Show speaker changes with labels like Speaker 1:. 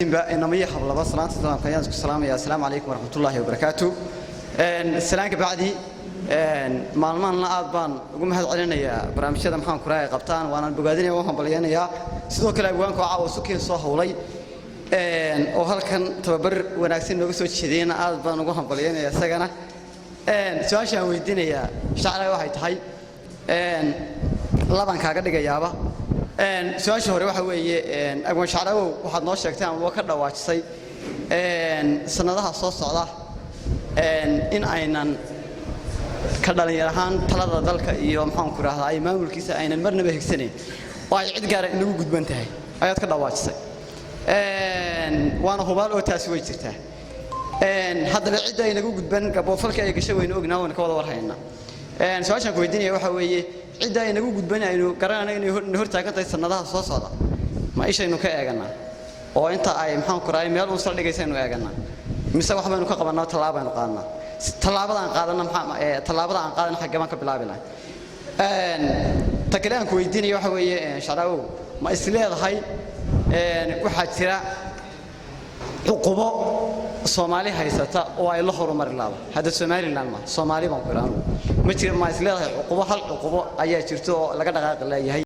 Speaker 1: Inamaya hablaba, salaanta salaamka ayaan isku salaamaya. Assalaamu calaykum waraxmatullaahi wabarakaatu. Salaanka bacdi, maalmahanna aad baan ugu mahad celinayaa barnaamijyada, maxaan ku raay, qabtaan. Waanaan bogaadinaya, waan hambalyaynayaa. Sidoo kale abwaanka oo caawa sukeen soo howlay oo halkan tababar wanaagsan nooga soo jeediyeyna aad baan ugu hambalyaynaya isagana. Su-aashaan weydiinayaa shacra waxay tahay, labaan kaaga dhigayaaba. Su-aasha hore waxa weeye, abwaan Shacrawow, waxaad noo sheegtay ama ka dhawaajisay sannadaha soo socda in aynan ka dhalinyar ahaan talada dalka iyo, maxaan ku rahdaa, ay maamulkiisa aynan marnaba higsanayn oo ay cid gaara inagu gudban tahay ayaad ka dhawaajisay. Waana hubaal oo taasi way jirtaa. Haddaba cidda aynagu gudban gaboofalka ay gashay waynu ognaa, waynu ka wada warhaynaa. Su-aashaan ku weydiinaya waxa weeye, cidda aynagu gudban aynu garanayno inay hor taagan tahay sannadaha soo socda, ma ishaynu ka eeganaa oo inta ay, maxaan ku rahay, meel uun saldhigaysaynu eeganaa, mise wax baynu ka qabannaa, tallaabaynu qaadnaa? Tallaabada aan qaadana maxaa, tallaabada aan qaadana xaggee baan ka bilaabi lahay? Ta kale aan ku weydiinaya waxa weeye, Shacraawow, ma is leedahay waxaa jira cuqubo Soomaali haysata oo ay la horumari laaba? Hadda Somaliland ma Soomaali baan ku idhaa anugu. Ma jira, ma is leedahay cuqubo, hal cuqubo ayaa jirto oo laga dhaqaaqi leeyahay?